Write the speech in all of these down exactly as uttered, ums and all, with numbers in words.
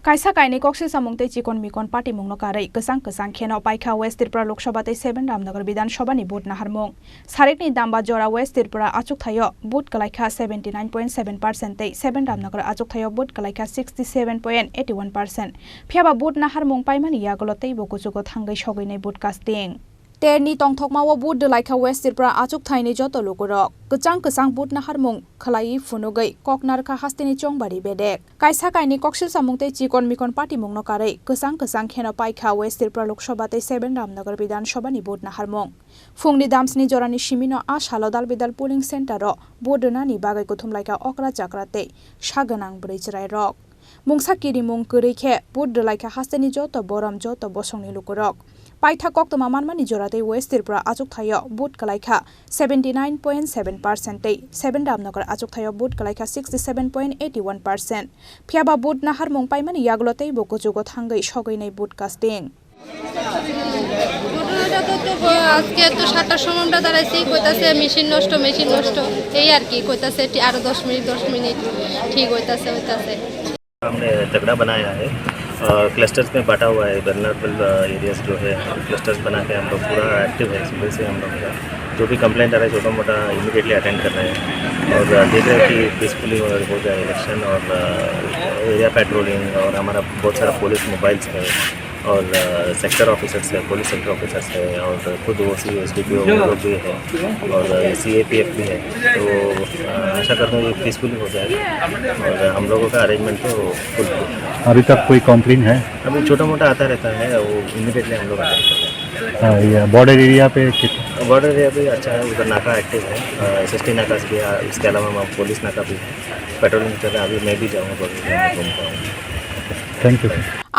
Kaisa kainwi koksil samung tei chikon mikon patimungno karwi kwchang kwchang kheno paikha West Tripura Lok Sabha tei Seven Ramnagar Bidhan Sabha ni vote naharmung. Sarikni damba jora West Tripura achukthaio vote kwlaikha seventy nine point seven percent tei Seven Ramnagar achukthaio vote kwlaikha sixty seven point eighty one percent. Phiyaba vote naharmung paimani yagulo teibo kuchugo thangwi sogwinai vote casting. Terni tongthokmao vote dwlaikha West Tripura achukthaini joto lukurok. Kwchang kwchang vote naharmung khwlaiwi phunugwi kok narwkha hasteni chongbari bedek. Kaisa kainwi koksil samung tei chikon mikon patimungno karwi kwchang kwchang kheno paikha West Tripura Lok Sabha tei Seven Ramnagar Bidhan Sabha ni vote naharmung. Phungni damsni jorani simino a salo dal bidal polling center o vote rwnani bagwi kuthumlaikha okra chakra tei sa gwnang bwrwi chwrairok. Mungsa kirimung kwrwi khe vote rwlaikha hasteni joto borom, joto bosongni lukurok. Paitha koktwma manmani jora tei West Tripura achukthaio vote kwlaikha seventy nine point seven percent tei Seven Ramnagar achukthaio vote kwlaikha sixty seven point eighty one percent. Phiyaba vote naharmung paimani yagulo teibo kuchugo thangwi sogwinai vote casting. ঘটনাটা তো, তো ব-, আজকে তো সাতটার সময় আমরা দাঁড়াইছি, কইতাছে মেশিন নষ্ট, মেশিন নষ্ট, এই আর কি, কইতাছে টি-, আরো দশ মিনিট, দশ মিনিট ঠিক হইতাছে, হইতাছে। हमने तगड़ा बनाया है। अ, क्लस्टर्स में बांटा हुआ है, वल्नरेबल, अ, एरियाज जो है, क्लस्टर्स बना के हम लोग पूरा एक्टिव है। सुबह से हम लोग का जो भी कंप्लेंट आ रहा है, छोटा मोटा इमीडिएटली अटेंड कर रहे हैं और, अ, देख रहे हैं कि पीसफुली हो, हो जाए इलेक्शन और, अ, एरिया पेट्रोलिंग और हमारा बहुत सारा पुलिस मोबाइल्स है और, अ, सेक्टर ऑफिसर्स है, पुलिस सेक्टर ऑफिसर्स है और खुद ओसी, एसडीपीओ वो लोग भी है और, अ, सीएपीएफ भी है। तो, अ, आशा करता हूँ ये पीसफुली हो जाएगा और हम लोगों का अरेंजमेंट तो फुल। अभी तक कोई कंप्लेन है? अभी छोटा मोटा आता रहता है, वो इमीडिएटली हम लोग अटेंड करते हैं। हाँ, ये बॉर्डर एरिया पे कित- बॉर्डर एरिया भी अच्छा है, उधर नाका एक्टिव है, अ, एसएसटी नाका भी है, इसके अलावा वहाँ पुलिस नाका भी है, पेट्रोलिंग कर रहे हैं। अभी मैं भी जाऊँगा बॉर्डर एरिया में, घूम पाऊँगा। Thank you.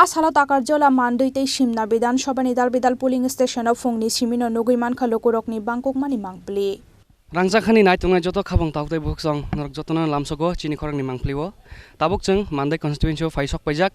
A salo Takarjola, Mandwi tei Simna Bidhan Sabha ni dal bidal polling station o phungni simino nugwi mankha lukurokni bangkukmani mangpli. Rangchak hani nai tongnai joto khabang tabuk tei bukhuk chwng norok jotono lamsogo chini khorangni mangpli o. Tabuk chwng Mandai constituency o phai sok paijak.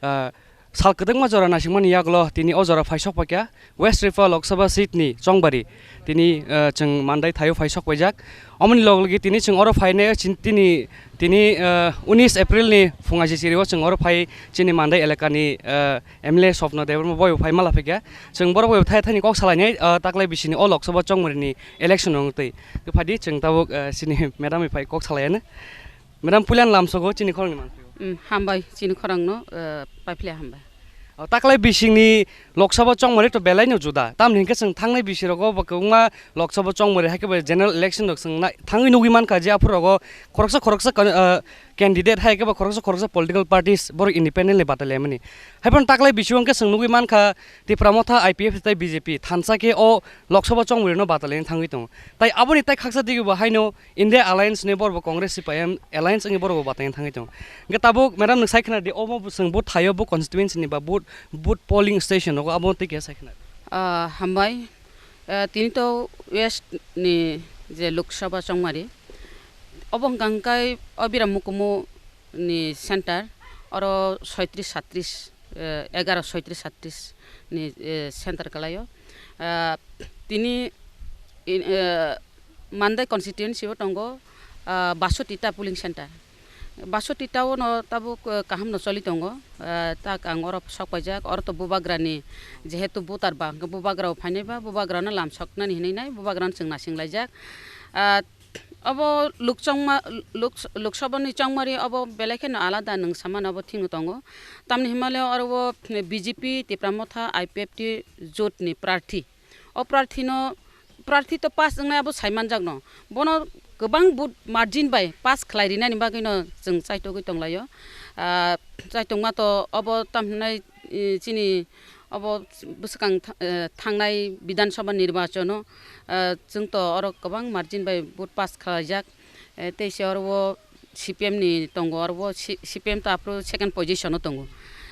Ah, sal kwdwkma jora naisingmani yagulo tini o jora phai sok paikha. West Tripura Lok Sabha seat ni chongbari tini, ah, chwng Mandai thaio phai sok paijak. Omoni log logi tini chwng oro phainai chin-, tini, tini, ah, unis April ni phung aji chiri o chwng oro phai chini Mandai elaka ni, ah, M L A Swapna Debbarma boi bo phai mala phaikha. Chwng borok bai bo thai thani kok salainai, ah, taklai bisini o Lok Sabha chongmari ni election wng twi. Twi phadi chwng tabuk, ah, sini madam bai phai kok salaiya no. Madam, puilan lamsogo chini khorang ni mangpli o. Mm, hambai chini khorang no, ah, paiphle hambai. O, taklai bisini Lok Sabha chongmari to belai no juda. Tamni hinkhe chwng thangnai bisi rogo bo kwbangma Lok Sabha chongmari hai khe bo general election rok chwng nai-, thangwi nugwi mankha je aphuru rogo khoroksa khoroksa kon-, ah, candidate hai khe bo khoroksa khoroksa political parties borok independently batai laimani. Haiphano taklai bisio hwnkhe chwng nugwi mankha Tipra Motha, I P F T tei B J P thansa khe o Lok Sabha chongmari no batai laina thangwi tongo. Tai aboni tai khaksa digi bo haino India Alliance ni borok bo Congress C P I M Alliance wngwi borok bo batai laina thangwi tongo. Hwnkhe tabuk madam nwng sai khna di omo bo chwng bo thaio bo constituency ni ba vote, vote polling station rogo abo tei keha sai khna di. Ah, hambai. Eh, tini to West ni je Lok Sabha chongmari, obo hwnkha hwnkhe o Biram Mukumu ni center, oro soitris satris, eh, egaro soitris satris ni, eh, center kwlaio. Eh, tini, in, eh, Mandai constituency o tongo, ah, basoti ta polling center. Basoti ta o no tabuk, eh, kaham no choli tongo. Eh, tak ang oro sok paijak, oro to bubagra ni jehetu voter ba, hwnkhe bubagra o phainai ba, bubagra no lam soknani hinwi nai, bubagra no chwng nasing laijak. Ah, obo Lok chongma, Lok, Lok Sabha ni chongmari obo belai kheno alada nwng samano obo thik no tongo. Tamni hinmale oro o B J P, Tipra Motha, I P F T jot ni prarthi. O prarthi no, prarthi to pass wngnai abo sai manjak no. Bono kwbang vote margin bai pass khlai rinani bagwi no chwng chaitogwi tonglaio. Ah, chaitokma to obo tam hinai, eh, chini obo bwswkang tha-, eh, thangnai Bidhan Sabha nirbachon o, eh, chwng to oro kwbang margin bai vote pass khlaijak. Eh, tei se oro o C P M ni tongo, oro o C-, C P M to aphuru second position o tongo.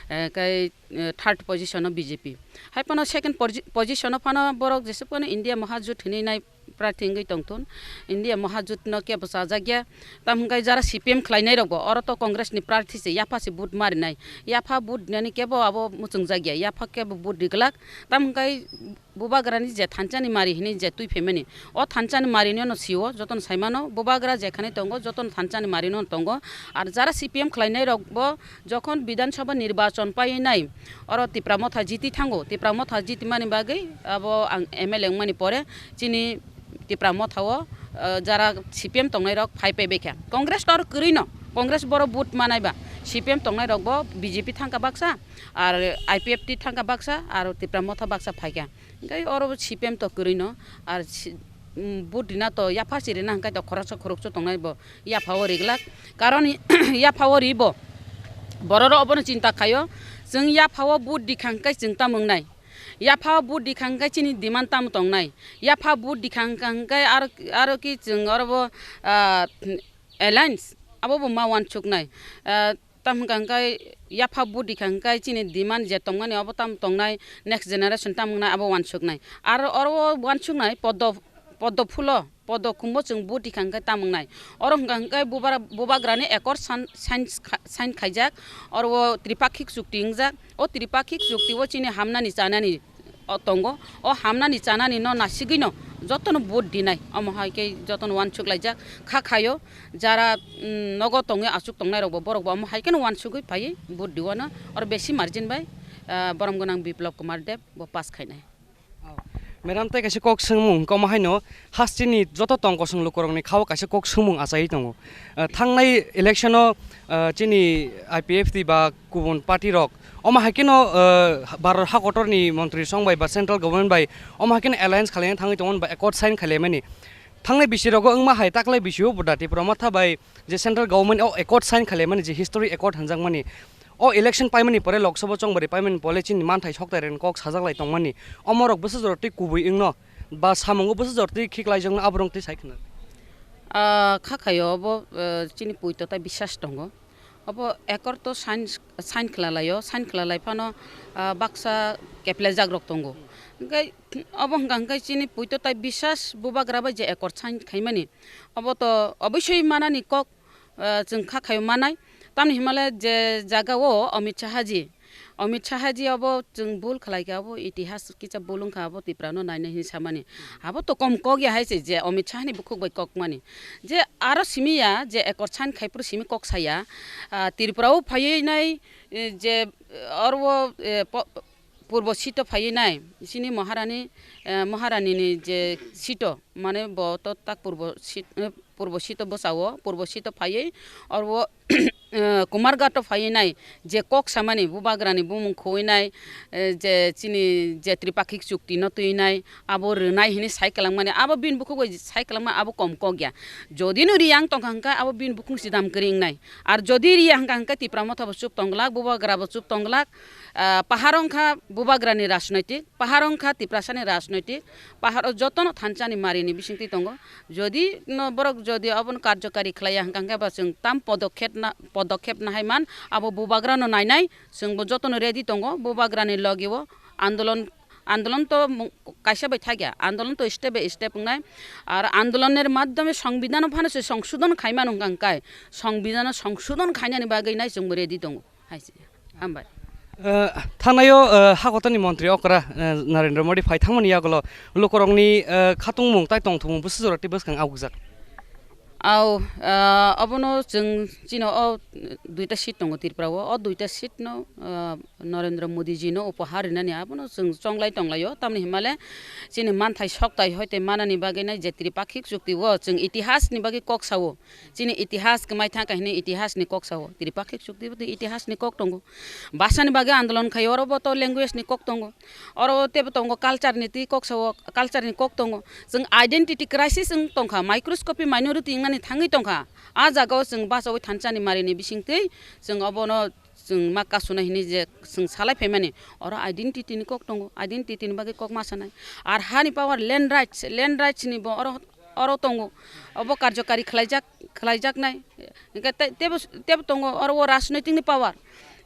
Eh, kai eh, third position o B J P. Hai phano second posi-, position o phano borok jesuk phano India Mahajut hinwi nai prarthi wngwi tongthun. India Mahajut no kebo chajakya. Tamo hwnkhe jara C P M khlainai rokbo oro to Congress ni prarthi se, yapha se vote marinai. Yapha vote rinani kebo abo muchungjakya. Yapha kebo vote riglak. Tamo hwnkhe bubagrani je thansa ni mari hinwi je twi phaimani, o thansa ni mari no sio, jotono saimano, bubagra jekhani tongo, jotono thansa ni mari no tongo. Ar jara C P M khlainai rokbo jokhon Bidhan Sabha nirbachon painai, oro Tipra Motha jiti thango, Tipra Motha jiti mani bagwi abo ang M L A wngmani pore chini Tipra Motha o, eh, jara C P M tongnai rok phai paibaikha. Congress to aro kwrwi no, Congress boro vote manai ba, C P M tongnai rokbo B J P thangkha baksa, ar I P F T thangkha baksa, ar Tipra Motha baksa phaikha. Hwnkhe oro C P M to kwrwi no, ar si-, mm, vote rina to yapha si rina hwnkhe to khoroksa khoroksa tongnai bo yapha o riglak. Karon yapha o ri bo, borok rok obono chinta khaio, chwng yapha o vote rikha hwnkhe chwng tamo wngnai. Yapha o vote rikha hwnkhe chini demand tamo tongnai. Yapha vote rikha hwnkhe aro, aro ki chwng oro bo, ah, alliance abo bo ma uansuknai. Ah, Tamo hwnkha hwnkhe yapha vote rikha hwnkhe chini demand je tongmani abo tamo tongnai, next generation tamo wngnai abo uansuknai. Aro oro uansuknai poddo, poddo phulo, poddo khumbo chwng vote rikha hwnkhe tamo wngnai. Oro hwnkha hwnkhe bubara-, bubagrani accord san-, sign kha-, sign khaijak, oro o tripakhik chukti wngjak. O tripakhik chukti o chini hamnani chanani o tongo. O hamnani chanani no nasigwino jotono vote dinai. Omo hai khe jotono uansuk laijak kha khaio. Jara, mm, nogo tongwi achuk tongnai rokbo borokbo omo hai kheno uansugwi phaiwi vote diwano. Oro besi margin bai, ah, borom gwnang Biplab Kumar Deb bo pass khainai. Madam, tei kaisa kok swngmung, hwnkhe omo haino hasteni joto tong kosong lukurokni khao kaisa kok swngmung achaiwi tongo. Ah, thangnai election-o, ah, chini I P F T ba kubun party rok omo hai kheno, ah, Bharat hakotorni montri song bai ba central government bai omo hai kheno alliance khalaina thangwi tongmani ba accord sign khalaimani. Thangnai bisi rogo wngma hai taklai bisio bo da Tipra Motha bai je central government o accord sign khalaimani, je history accord hinjakmani. O election paimani pore, Lok Sabha chongbari paimani pore chini manthai soktai rokni kok sajak lai tongmani. Omorok bwsa jora twi kubui wngno ba samungo bwsa jora twi khiklaijakno aborok twi sai khna. Ah, kha khaio obo, eh, chini puito tai bisas tongo. Obo accord to sign, sign khwlalaio, sign khwlalai phano, ah, baksa keplejak rok tongo. Hwnkhe obo hwnkha hwnkhe chini puito tai bisas bubagra bai je accord sign khaimani, obo to obosoi manani kok, ah, chwng kha khaio manai. Tamni hwnmale je jaga o Amit Shah ji, Amit Shah ji obo chwng bul khlai kha, obo itihas kisa bul wngkha, obo Tipra no nainai hinwi samani. Abo to kom kok ya hai se je Amit Shah ni bukhuk bai kok mani. Je aro simi ya, je accord sign khai phuru simi kok saya, ah, Tripura o phaiwi nai, eh, je, eh, oro o, eh, po-, purbo seat o phaiwi nai, chini Maharani, eh, Maharani ni je seat o, mane bo to tak purbo seat, eh, purbo seat o bwsa o, purbo seat o phaiwi oro o, eh, Kumarghat o phaiwi nai, je kok samani bubagrani bumung khoi nai, eh, je chini je tripakhik chukti no twi nai, abo rwnai hinwi sai kwlangmani, abo bini bukhuk bai sai kwlangma abo kom kok ya. Jodi no riyang tongkha hwnkhe abo bini bukhuk si dam kwrwi wngnai. Ar jodi riya hwnkha hwnkhe Tipra Motha bo chup tong glak, bubagra bo chup tong glak, ah, pahar wngkha bubagrani rajnoitik, pahar wngkha Tiprasani rajnoitik, pahar o jotono thansa ni mari ni bisingtwi tongo. Jodi no borok jodi abono karjokari khlaiya hwnkha hwnkhe ba chwng tam podokhep na, podokhep nahai man abo bubagra no nainai, chwng bo jotono ready tongo, bubagra ni logi o andolon Andolon to mung-, kaisa bai thakya, andolon to step by step wngnai. Ar andolonni madhyome songbidhano phano se songsodhon khaimano hwnkha hwnkhe, songbidhano songsodhon khainani bagwi nai chwngbo ready tongo. Hai se. Hambai. Eh, thanaio, eh, hakotani montri okra, eh, Narendra Modi phai thangmani yagulo lukurokni, eh, khatungmung tai tongthokmung bwsajora tei bwskang aukjak. Au, ah, obono chwng chino o duita seat tongo Tripura o. O duita seat no, ah, Narendra Modi ji no upahar rinani abono chwng chonglai tonglaio. Tamni hwnmale chini manthai soktai hoite manani bagwi nai je tripakhik chukti o chwng itihas ni bagwi kok sao. Chini itihas kwmai thangkha hinwi itihas ni kok sao. Tripakhik chukti bo itihas ni kok tongo. Bhasha ni bagwi andolon khai oro bo to language ni kok tongo. Oro tebo tongo culture ni twi kok sao, culture ni kok tongo. Chwng identity crisis wng tongkha, microscopy minority wngnani thangwi tongkha. A jagao chwng bachaui thansa ni mari ni bisingtwi chwng obono chwng ma kasuna hinwi je chwng salai phaimani. Oro identity ni kok tongo, identity ni bagwi kok ma sanai. Ar ha ni power, land rights, land rights ni bo oro, oro tongo. Obo karjokari khlaijak, khlaijaknai. Hwnkhe te-, tebo, tebo tongo oro o rajnoitik ni power.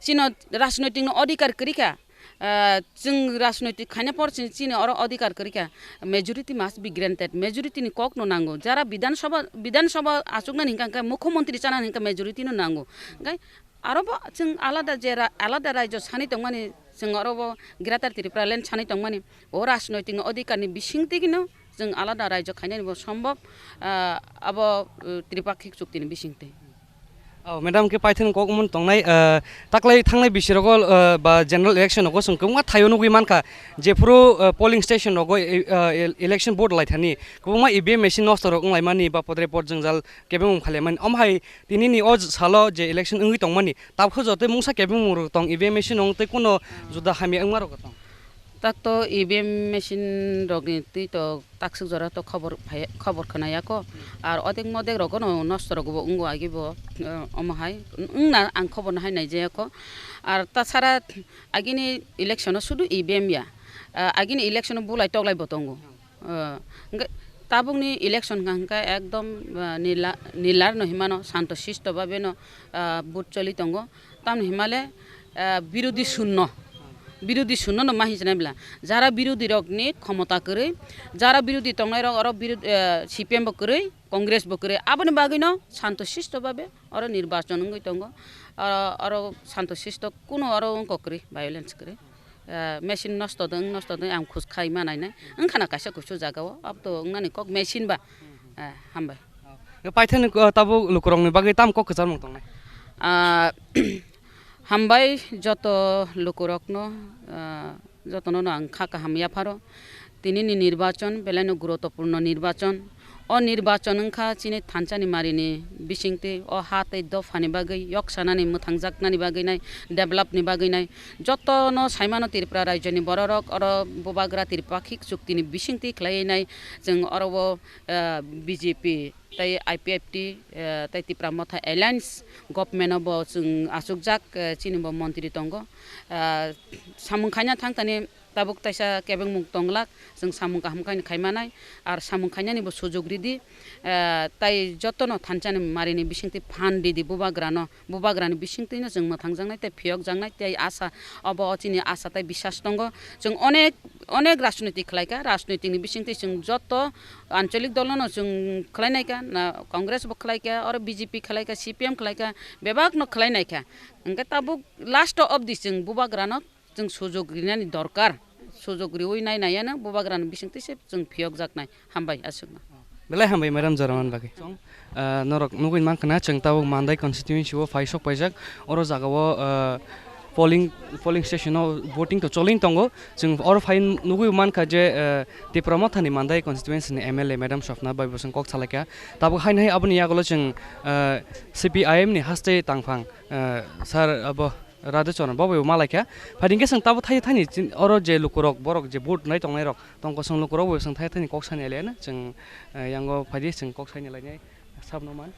Chino rajnoitik ni odhikar kwrwi kha. Ah, chwng rajnoitik khaina por chini, chini oro adhikar kwrwi kha, majority must be granted, majority ni kok no nango, jara Bidhan Sabha, Bidhan Sabha achuknani hinkha khe, mukhyamantri chanani hinkha majority no nango. Hinkhe aro bo chwng alada je ra-, alada raijo sani tongmani, chwng oro bo Greater Tripura Land sani tongmani, o rajnoitik ni adhikar ni bising twi no chwng alada raijo khainani bo sombhob, ah, abo, uh, tripakhik chukti ni bising twi. Oh, madam, khe paithak kok mun tongnai, eh, taklai thangnai bisi rogo, eh, ba general election rogo chwng kwbangma thaio nugwi mankha, jephuru, eh, polling station rogo, eh, eh, election vote lai thani kwbangma E V M machine nosto rok wng lai mani ba podre pod jwngjal kebeng wng phai lai mani. Om hai tini ni o salo je election wngwi tongmani, tabukhe joto mungsa kebeng mung rok tong, E V M machine wng tei kuno juda hamya wngma rok tong. Tak to E V M machine rokni twi to takswk jora to khobor phai, khobor khwnaya kho. Ar odek modek rogo no nosto rogo bo wngo agi bo, eh, omo hai wngna ang khobor no hai naijaya kho. Ar tasara agini election o sudu E V M ya. Ah, agini election o bulai toklai bo tongo. Eh, hwnkhe tabukni election hwnkha hwnkhe ekdom, ah, nila-, nilar no hinmano, santo sisto babe no, ah, vote choli tongo. Tamni himale, ah, birodhi shunno. Birodhi shunno no ma hinwi sanai bwla. Jara birodhi rokni khomota kwrwi, jara birodhi tongnai rok oro birodhi, ah, C P M bo kwrwi, Congress bo kwrwi. Aboni bagwi no santo sisto babe oro nirbachon wngwi tongo. Oro, oro santo sisto kuno oro wngkok kwrwi, violence kwrwi. Ah, machine nosto dwng, nosto dwng ang khus khai ma nainai. Wngkha na kaisa kusu jaga o, abo to wngnani kok machine ba. Ah, hambai. Paithak ni, ah, tabuk lukurok ni bagwi tam kok kwchar mung tongnai? Ah, Hambai joto lukurokno, ah, jotono no ang kha kaham yapharo. Tini ni nirbachon belai no gurutopurno nirbachon. O nirbachon wngkha chini thansa ni mari ni bisingtwi, o ha tei dopha ni bagwi, yok sanani, mwthangjaknani bagwi nai, develop ni bagwi nai. Jotono saimano Tripura raijo ni bororok oro bubagra tripakhik chukti ni bisingtwi khlaiwi nai. Chwng oro o, ah, B J P tei I P F T, eh, tei Tipra Motha Alliance government o bo chwng achukjak, eh, chini bo montri tongo. Ah, samung khaina thang thani tabuk taisa kebengmung tonglak, chwng samung kaham khaini khaimanai, ar samung khainani bo sujug ridi, eh, tai jotono thansa ni mari ni bisingtwi phan ridi bubagra no. Bubagrani bisingtwino chwng mwthangjaknai tei phiyokjaknai tei asa, obo o chini asa tei bisas tongo. Chwng onek, onek rajniti khlaikha, rajnitikni bisingtwi chwng joto ancholik dolono chwng khlainaikha, na Congress bo khlaikha, oro B J P khlaikha, C P M khlaikha, bebakno khlainaikha. Hwnkhe tabuk last obdi chwng bubagrano chwng sujog rinani dorkar. Sujog riwi nai naiyano bubagrani bisingtwi se chwng phiyokjaknai. Hambai aswkno. Belai hambai, madam, jora man bagwi. Chwng, ah, norok nugwi mankha na, chwng tabuk Mandai constituency o phai sok paijak. Oro jaga o, ah, polling, polling station o voting to choli tongo. Chwng oro phai nugwi mankha je, ah, Tipra Mothani Mandai constituency ni M L A madam Swapna bai bo chwng kok salaikha. Tabuk haino hai aboni yagulo chwng, ah, C P I M ni haste tangphang, ah, sir abo Radhe Charan bo bai bo malaikha. Phai hwnkhe chwng tabuk thai thani chin-, oro je lukurok, borok je vote nai tongnai rok, tong kosong lukurok bo chwng thai thani kok sani laina chwng, eh, yango phaidi chwng kok sani lainai sabno man.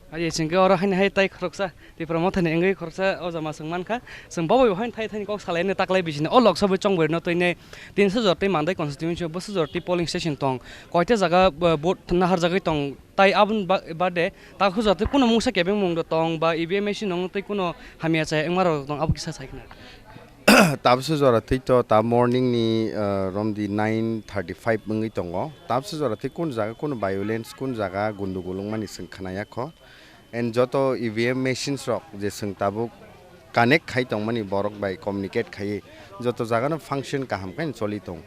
Hai chwng khe oro haino hai tai khoroksa Tipra Mothani wngwi khoroksa o jama chwng mankha. Chwng bo bai bo haino thai thani kok salaina taklai bisini o Lok Sabha chongbai rwna twi nai tin sujor tei Mandai constituency o bo sujor tei polling station tong. Koita jaga, eh, vote naharjagwi tong. Tai aboni ba-, bade ta khujak tei kuno mungsa kebengmung rok tong ba E V M machine nung tei kuno hamya chaya wngma rok tong, abo kisa sai khna. Tabse jora tei to ta morning ni, ah, romdi nine thirty five wngwi tongo. Tabse jora tei kun jaga kuno violence, kun jaga gundugul wngmani chwng khna ya kho. And joto E V M machines rok je chwng tabuk connect khai tongmani borok bai communicate khaiwi joto jagano function kaham khe choli tong.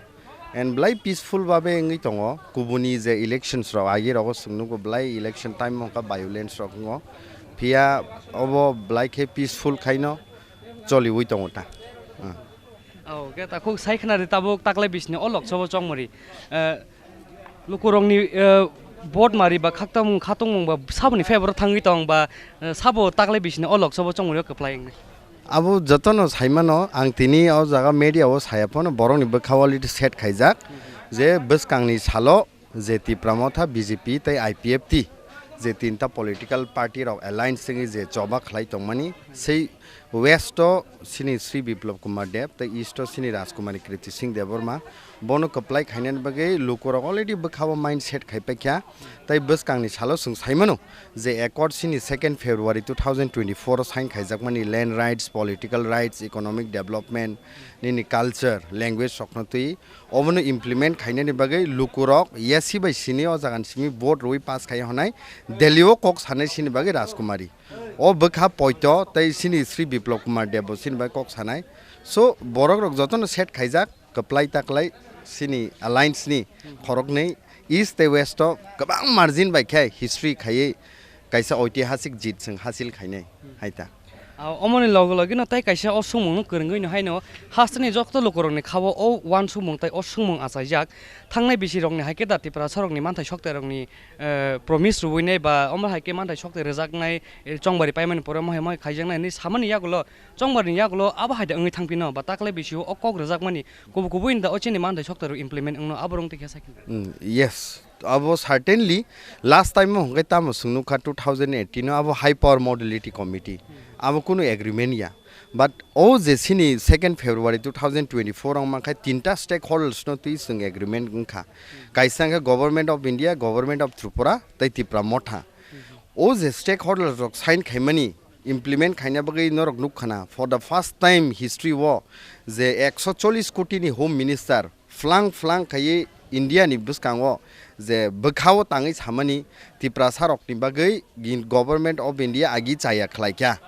And belai peaceful babe wngwi tongo. Kubuni je elections rok agi rogo chwng nugo belai election time wngkha violence rok wngo. Phiya obo belai khe peaceful khaino choliwi tongo ta. Ah. Oh, khe ta khuk sai khna di tabuk taklai bisini o Lok Sabha chongmari. Eh, lukurokni, eh, vote mari ba khaktamung khatungmung ba saboni favor thangwi tong ba, eh, sabo taklai bisini o Lok Sabha chongmari o kwplai wngni. Abo jotono saimano, ang tini o jaga media o saya phano borokni bwkha already set khaijak je bwskangni salo je Tipra Motha, B J P tei I P F T je tinta political party rok alliance wngwi je choba khlai tongmani, sei west o sini Sri Biplab Kumar Deb tei east o sini Rajkumari Kriti Singh Debbarma, bono kwplai khainani bagwi lukurok already bwkhao mindset khai paikha. Tei bwskangni salo chwng saimano je accord sini second February two thousand twenty-four o sign khaijakmani land rights, political rights, economic development, nini culture, language rokno twi obono implement khainani bagwi lukurok yasi bai sini o jagani simi vote rwi pass khai honai Delhi o kok sanai sini bagwi Rajkumari. O bwkha poito tei sini Sri Biplab Kumar Deb bo sini bai kok sanai. So borok rok jotono set khaijak, kwplai taklai sini alliance ni khoroknwi east tei west o kwbang margin bai khe history khaiwi kaisa oitihasik jit chwng hasil khainai hai ta. Ah, omoni loge loge no tei kaisa o songmung no kwrwngwi no haino hasteni joto lukurokni khao o uansukmung tei o songmung achaijak. Thangnai bisi rokni hai khe da Tiprasa rokni manthai soktai rokni, eh, promise rwui nai ba omo hai khe manthai soktai rwjaknai, eh, chongbari paimani pore mohai mohai khaijaknai hinwi samani yagulo, chongbarni yagulo abo hai da wngwi thangphino ba taklai bisio o kok rwjakmani kubui kubui hinda o chini manthai soktai rok implement wngno abo rong tei khe sakhi. Mm, yes. Abo certainly last time o hwnkhe tamo chwng nukha two thousand eighteen o abo high power modality committee abo kunu agreement ya, but o je sini second February two thousand twenty-four wng mankha tinta stakeholders no twi chwng agreement wngkha, kaisa wngkha Government of India, Government of Tripura tei Tipra Motha. O je stakeholders rok sign khaimani implement khaina bagwi norok nukkhana for the first time history o je ekso chollish koti ni home minister phlang phlang khaiwi India ni bwskango je bwkhao tangwi samani Tiprasa rokni bagwi gin-, Government of India agi chaya khlaikha.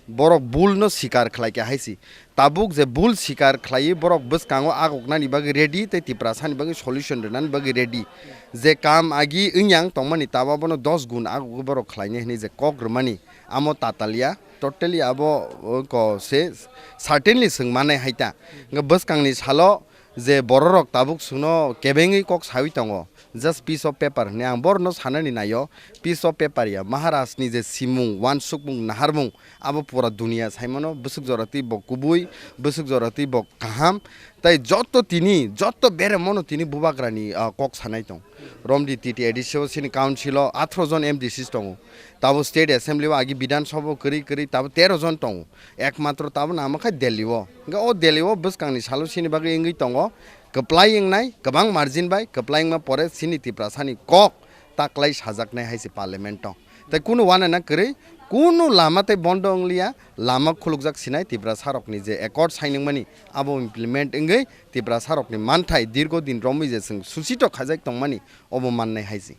Borok bul no sikar khlaikha hai si. Tabuk je bul sikar khlaiwi borok bwskango agoknani bagwi ready tei Tiprasa ni bagwi solution rwnani bagwi ready. Je kam agi wngya wng tongmani tabo bono dos gun agogwi borok khlainai hinwi je kok rwmani amo tatalya totally abo, o, ko se certainly chwng manai hai ta. Hwnkhe bwskangni salo je bororok tabuk chwngno kebengwi kok sawi tongo, just piece of paper hinwi ang borokno sanani naio, piece of paper ya, Maharaj ni je simung, uansukmung, naharmung, abo pura duniya saimano, bwswk jora twi bo kubui, bwswk jora twi bo kaham, tai joto tini, joto beremono tini bubagrani, ah, kok sanai tong. Romdi T T A D C o sini council o atharo jon M D Cs tongo, tabo state assembly o agi Bidhan Sabha o kwrwi kwrwi tabo tero jon tongo. Ekmatro tabuk nangma khe Delhi o. Hwnkhe o Delhi o bwskangni salo chini bagwi wngwi tongo, kwplai wngnai, kwbang margin bai kwplai wngma pore chini Tiprasani kok taklai sajaknai hai se parliament o. Tei kunu uanana kwrwi, kunu lama tei bondo wngliya, lama khulukjak sinai Tiprasa rokni je accord sainwngmani abo implement wngwi Tiprasa rokni manthai dirgo din romwi je chwng suchito khajak tongmani obo mannai hai se.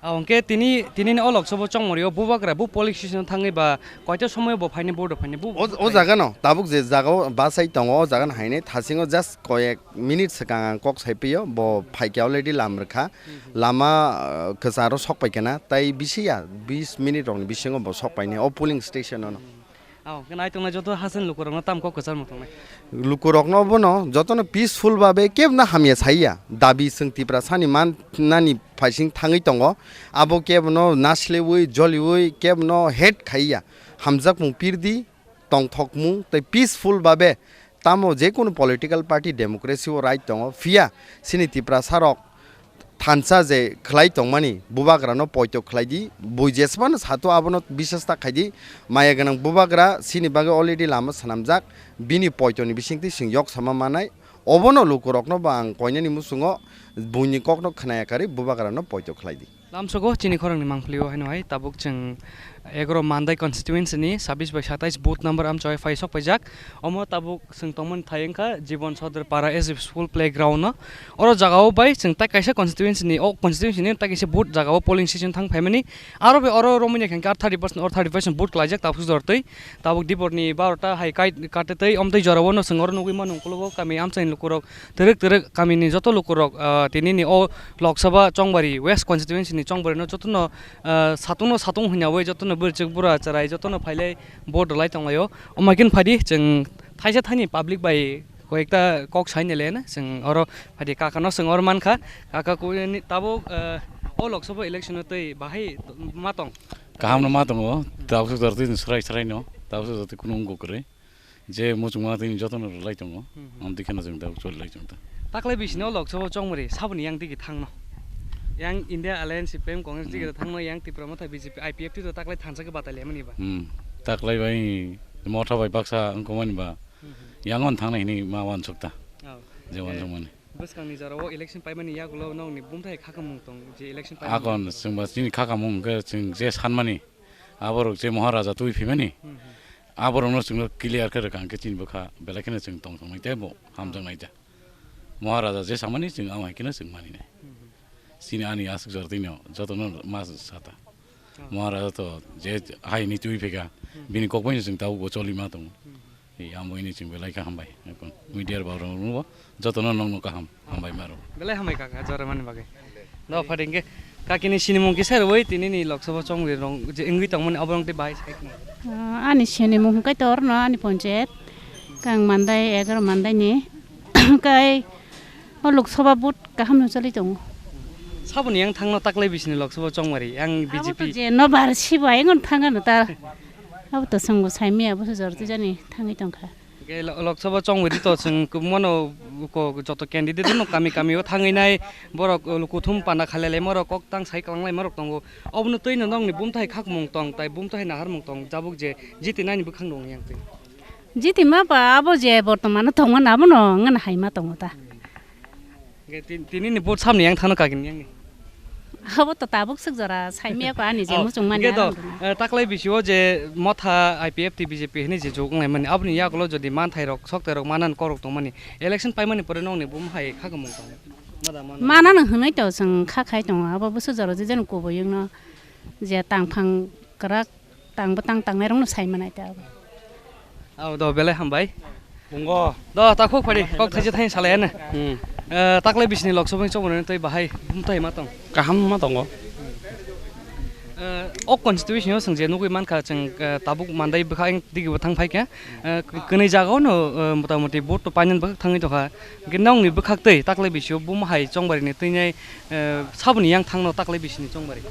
Ah, hwnkhe tini, tini ni o Lok Sabha chongmari o bubagra bu polling station o thangwi ba koito somoy bo phaini, board o phaini bu O, o jaga no tabuk je jaga o bachai tongo, o jaga no haine thasingo just koyek minute swkang ang kok sai phio, bo phaikhe already lam rwkha. Lama, ah, kwcharo sok paikha na, tai bisi ya bis minute rokni bisingo bo sok paine o polling station o no. Ao, khe nai tongnai joto hasen lukurokno tam kok kwcharmung tongnai. Lukurokno bono jotono peaceful babe kebna hamya saiya. Dabi chwng Tiprasani mannani phaising thangwi tongo. Abo kebono naslewi, joliwi, kebono hate khaiya. Hamjakmung pirdi, tongthokmung tei peaceful babe tamo jekunu political party democracy o right tongo. Phiya chini Tiprasarok thansa je khlai tongmani bubagrano poito khlai di, bui jesmano sato abono bisas ta khai di, maya gwnang bubagra chini bagwi already lama swnamjak, bini poitoni bisingtwi chwng yok sama manai, obono lukurokno bo ang koinani muchungo buini kokno khnaya karwi bubagrano poito khlai di. Lamsogo chini khorangni mangphlio haino hai tabuk chwng egaro Mandai constituency ni sabbish bai satais booth number amchoi phai sok paijak, omo tabuk Chwng tongmani thai wngkha Jibon Sodor Para S F School playground no. Oro jagao bai chwng tai kaisa constituency ni, o constituency ni tai kaisa booth jagao polling station thang phaimani. Aro bai oro romwi naikha khe thirty percent or thirty percent booth klaijak tabuk jortwi. Tabuk diporni barota hai kai kate tei omtwi jorao no chwng oro nugwi mano ukologo kami amchaini lukurok twrwk twrwk kamini joto lukurok, ah, tinini o Lok Sabha Chongbari West constituency ni Chongbari no jotono, ah, satung no satung hwnyawi jotono bwrwchwk bura chwrai jotono phailai vote rwlai tonglaio. Omo khe phadi chwng thaisa thaini public bai koyekta kok saini le na chwng oro phadi kaka no chwng oro mankha, kaka kuni tabuk, eh, o Lok Sabha election o twi bahai ma tong? Kaham no ma tongo, tabuk jora twi swrai swrai no, tabuk jora twi kunu wngkha kwrwi. Je muchungma twi joto no rwlai tongo, hmm, hmm, amtwi kheno chwng tabuk choli lai tongo. Taklai bisino Lok Sabha Chongbari saboni yang twi thangno? Yang India Alliance, C P M, Congress Hmm. digi thangno yang Tipra Motha B J P, I P F T to taklai thansa khe batai lemani ba. Hmm. Taklai bai motha bai baksa wngkha mani ba. Hmm, hmm. Yang on thangnai hini ma wansuk ta. Oh. Je Eh, wansuk mani. Bwskangni jorao election paimani yagulo nokni bumthai khakamung tong je election paimani. Akon chwngba chini khakamung hwnkhe chwng je sanmani. Aborok je Maharaja twi phimani. Hmm, hmm. Aborokno chwngno clear khe rwkha hwnkhe chini bwkha belai kheno chwng tong tongnai tei bo hamjaknai ta. Maharaja je samani chwng amo hai kheno chwng maninai. Hmm, hmm. Chini ani aswk jora twino jotono ma sata. Oh. Maharaja to je hai ni twi phika, Hmm. bini kok bai no chwng tabuk bo choli ma tongo. Hmm. Ei, amo ini chwng belai kha hambai. Ekon media rok rok jotono nokno kaham hambai maro. Belai hambai kaka, jora mani bagwi. Do phadi hwnkhe kakini sinimung kisa rwui tini ni Lok Sabha chongwi rong je wngwi tongmani abo rong tei bahai sai khna. Ah, ani sinimung hwnkhe torno ani ponchayat kang mandai egaroh mandai ni kai o Lok Sabha vote kaham no choli tongo. Saboni yang thangno taklai bisini Lok Sabha chongmari yang Abo to B J P. Je no bar sibo ayang thangano ta. Abo to chwngbo saimaya, bo se jor twi jani thangwi tongkha. Hwnkhe lo-, Lok Sabha chongwi rito chwng kwbangmano ko-, joto candidate no kami kami o thangwi nai borok, uh, kuthum panda khalai lai morok kok tang sai kwlanglai morok tongo. Obono twi no nokni bumthai khakmung tong tai bumthai naharmung tong jabuk je jiti nani bwkhang rong yang twi. Jiti ma ba abo je bortomano tongmani abono wngna hai ma tongo ta. Hwnkhe tin-, tini ni vote samni yang thangno kagini yang ni. Abo to tabuk swk jora saimaya ko ani je Ah, muchung mani hwnkhe to, ano duna. Eh, taklai bisio je motha I P F T B J P hini je jok ngai mani aboni yagulo jodi manthai rok soktai rok manan korok tongmani election paimani pore nokni bumhai khakamung tong. Mada mano. Manano hwnwi to chwng kha khai tongo abo bwswk jora je jeno kubui wngno je tangphang kwrak tangbo tang tangnai rokno sai manai ta abo. Abo do belai hambai. Bungo. Do ta khuk phadi kok thaisa thaini salai ano. Hmm. Eh, taklai bisini Lok Sabha ni choboni tei bahai bumthai ma tong. Kaham ma tongo. Eh, o constitution o chwng je nugui mankha chwng, eh, tabuk mandai bwkha digi bo thang phaikha. Eh, kwnwi jagao no, eh, mota moti vote to painani bwkhak thangwi tongkha. Hwnkhe nokni bwkhak tei taklai bisio bumhai chongbarini twinai, eh, saboni yang thangno taklai bisini chongbari.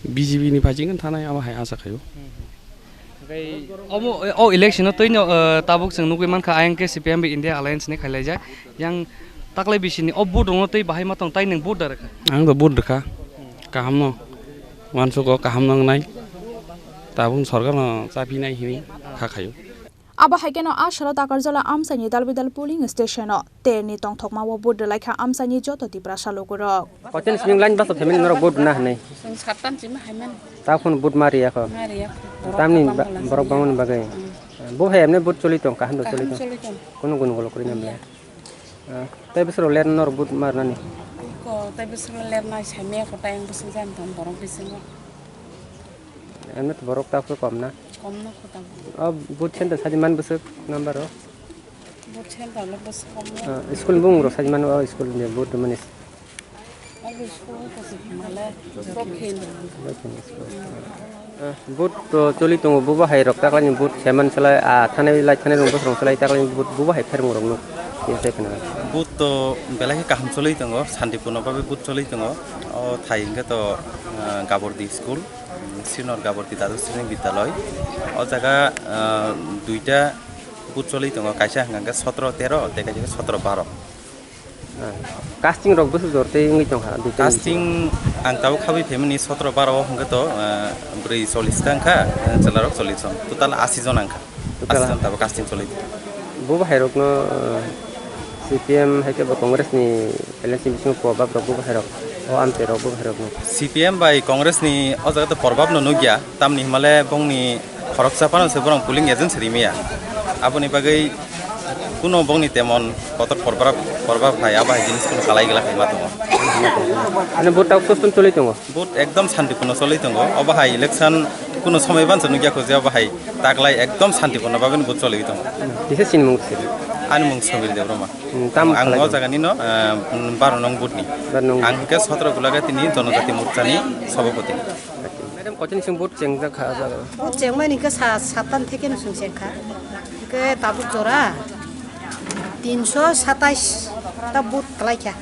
B J P ni phaising thanai abo hai acha khaio. Hmm, hmm. Hwnkhe omo, o election o twino, eh, tabuk chwng nugui mankha ayang khe C P M bai India Alliance ni khailaijak. Yang taklai bisini o vote rokno tei bahai ma tong tai nwng vote da rwkha? Ang do vote rwkha. Kaham no. Wansuk o kaham no wngnai. Tabuk sorkar no chaphinai hinwi kha khaio. Abo hai kheno a salo Takarjala amchaini Dalbidal polling station o terni tongthokma o vote rwlaikha amchaini joto Tiprasa lukurok. Kochen sini line bus o phaimani norok vote rwna hinwi. Chwng sattan simi haimani. Ta phone vote ma riyakho. Ma riyakho. Tamni borok bangmani bagwi. Hmm. Bo hai emne vote choli tong, kaham do choli tong. Kaham choli tong. Kunu gunu golo kuri namle. Ah, tei bwswk rok ler norok vote ma rwnani? Ko, tei bwswk rok ler nai sai maya ko tei ang bwswk jani tong borok bisingo. Emne to borok ta phuru kom na? Kom no kho ta. O vote center sajimani bwswk number o? Vote center lo bwswk kom no. Ah, school ni bumung rok sajimani o school ni vote rwmani. Obo school ko se male joto khe. Vote to choli tongo, bubo hai rok taklaini vote seman salai, ah, thanai lai thanai rong bosong salai taklaini vote bubo hai phermung rok nuk. Vote to belai khe kaham choli tongo, santipurno babe vote choli tongo. O thai hwnkhe to, ah, Gabordi school, Srinor Gabordi Dadu Srini Bidyaloi. O jaga, ah, duita vote choli tongo, kaisa hwnkha hwnkhe sotro tero tei kaisa hwnkhe sotro baro. Ah, casting rok bwswk jor tei wngwi tongkha, duitani. Casting ang tabuk khabui phaimani sotro baro o hwnkhe to, ah, bwrwi chollish ta wngkha, ah, chwla rok chollish jon, total ashi jon wngkha. Total ashi jon tabuk casting choli. Bo bahai rokno, ah, C P M hai khe bo Congress ni alliance ni bisingo kobab rok bo bahai rok, o amchai rok bo bahai rokno. C P M bai Congress ni o jaga to probab no nukya, tamni hwnmale bongni khoroksa phano se borok polling agent se rimaya. Aboni bagwi kuno bongni temon kotor probab, probab hai, abo hai jinis kuno kalai gela hai ma tongo. Ani vote tabuk sustum choli tongo? Vote ekdom shantipunno choli tongo. Obo hai election kuno somoi bansa nukya kho je obo hai taklai ekdom shantipunno bagwino vote choli tongo. Kisa sinimung se? Ani mung Samir Debbarma. Hmm, tam ang khalai o tongo? Jaga nino, ah, baro nong vote ni. Baro nong. Ang hwnkhe sotro gulaga tini Jonojati Morcha ni sabhapati. Madam, kochini sing vote chengjak kha o jaga? Vote chengmani hwnkhe sa-, sattan theke no chwng chengkha. Hwnkhe tabuk jora tinsho satais ta vote kwlaikha.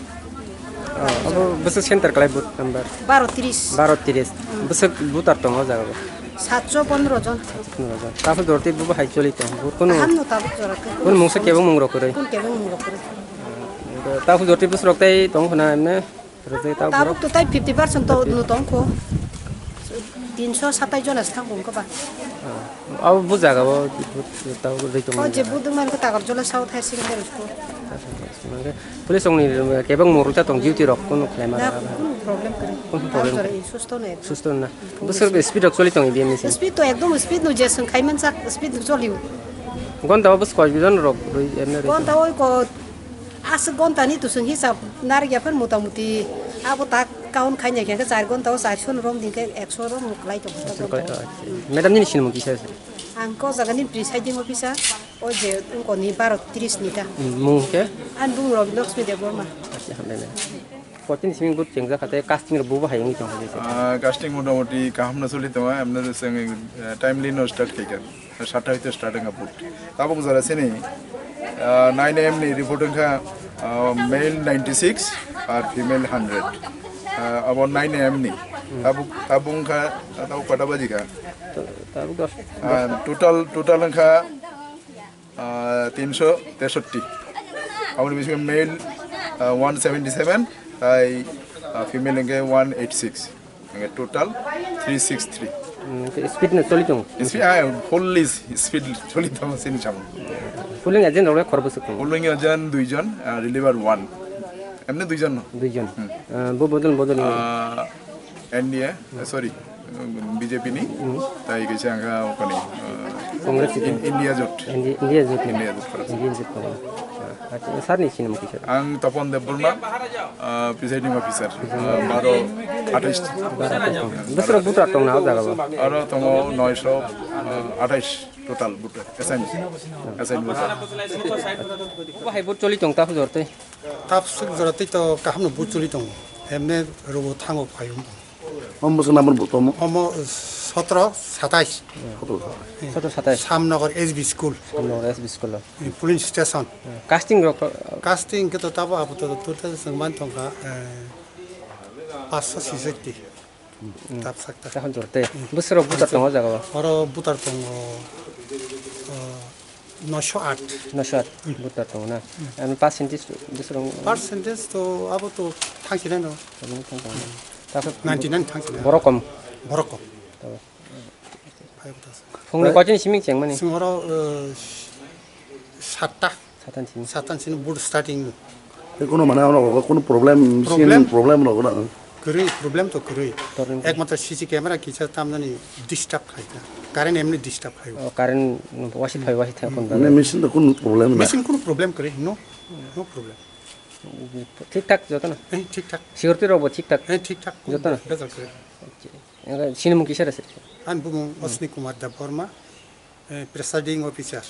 Oh, abo bwswk center kwlai vote number? Baro tris. Baro tris. Hmm. Bwswk voter tongo o jaga o? Satso pondro jon. Satso pondro jon. Tabuk jora tei bo hai choli tong. Vote kunu, kaham no tabuk jora khe. Kunu mungsa kebeng mung rok kwrwi? Kunu kebeng mung rok kwrwi? Tabuk jora tei bwswk rok tai tongo khna emne? Rwjak tabuk borok. Tabuk to tai fifty percent to no tong kho. Tinsho satai jona se thang bung kha ba. Abo bo jaga bo tabuk rwjak tong. O je budung man ko tagar jola South Higher Secondary School. Police ongni kebang muruk ta tong duty rok kono khlai ma. Na, kono problem kwrwi. Kono problem kwrwi. Susto ne. Susto na. Bwswk speed rok choli tong B M S. Speed to ekdom speed no je swng khai man sak speed no choli. Gonta o bwswk koi jon rok rwi emne rwi. Gonta oi ko Aswk gonta ni tusung hisab narikya phar motamuti abo tak count khaina khe char gonta o charso ni rom din khe ekso rom muklai tongo. Madam nini sinimung kisa se? Ang ko jaga ni presiding officer o je ungko ni baro tris ni ta. Mung khe? An bung Rabi Lakshmi Debbarma. Acha, hambai. Kotini siming but chengjak khate casting rok bubo hayung tong khe se. Ah, casting motamoti kaham no soli tongo, emne seng, eh, timely no start khaikha. Satta hoite start wngkha boot. Tabuk jora sini, ah, nine A M ni report wngkha, ah, male ninety six ar female hundred. Ah, abo nine A M ni. Tabuk, tabuk wngkha, tabuk kota baji kha? Tabuk dos. Ah, total, total wngkha, ah, tinsho tesotti. Aboni bisingo male, ah, one seventy seven, tai, ah, female wngkha one eight six. Hingke total three six three. Hmm, hingke speed no choli tongo? Speed, ah, full is speed choli tongo sini samung. Pulling agent rok le khorbo sukung? Pulling agent dui jon, ah, reliever one. Emne dui jon no? Dui jon. Hmm. Ah, bo bodol bodol ni? Ah, N D A, eh, sorry, B J P ni, tai kaisa angka okoni, ah, Congress ni? In-, India Jot. Indi-, India Jot ni? India Jot khorok. India Jot ni. Acha, sir ni sinimung kisa? Ang Topon Debbarma, ah, presiding officer, ah, baro athais. Bwswk voter tong na o jaga o? Aro tongo noisho, ah, athais total voter, assign, assign voter. Bo hai vote choli tong ta hujor tei? Tap suk jora tei to kaham no vote choli tongo. Emne robo thango phaiyung. Omo bwswk number bo tomo? Omo sotro satais. Sotro satais. Sotro satais. Samnagar S B school. Samnagar S B school. Police station. Casting rok? Casting khe to tabo abo to, to, to, to, man tongkha, eh, paanch sho sisatti. Tap sakta. Tahon jorte. Bwswk rok butar tongo jaga o? Oro butar tongo, eh, Noisho aat. Noisho aat voter tongo na? Ano percentage bwswk rok? Percentage to abo to thangsinai no. Ninety nine thangsinai. Borok kom? Borok kom. Phai bwtas. Phungni koitini siming chengmani? Sing oro, eh, satta. Satan sini. Satan sini boot starting. Tei kono mane ano kono problem, problem? Problem no kono. Kwrwi, problem to kwrwi. Problem kwrwi. Ekmatro C C camera kisa tamnani disturb khaikha. Current emni disturb khaio. Oh, current wasi phai wasi thang kon. Mane machine to kono problem na. Machine kono problem kwrwi, no, no problem. Thik thak joto na? Eh, thik thak. Security rok bo thik thak? Eh, thik thak. Joto na? Bejal kwrwi. Okay. Sinimung kisa rese? Ani bumung Ashwini Kumar Debbarma. Eh, presiding officer.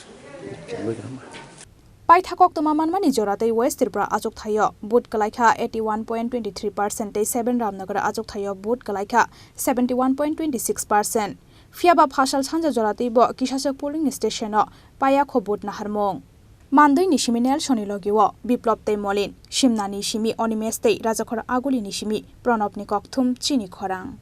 Paitha koktwma manmani jora tei West Tripura achuk thaio vote kwlaikha eighty one point twenty three percent tei Seven Ramnagar achuk thaio vote kwlaikha seventy one point twenty six percent. Phiyaba phasal sanja jora tei bo kisaswk polling station o paiya kho vote naharmung. Mandui ni simi Nelson ni logi o Biplop tei Molin, Simna ni simi Onimesh tei Rajakhor Aguli ni simi Pranab ni kokthum chini khorang.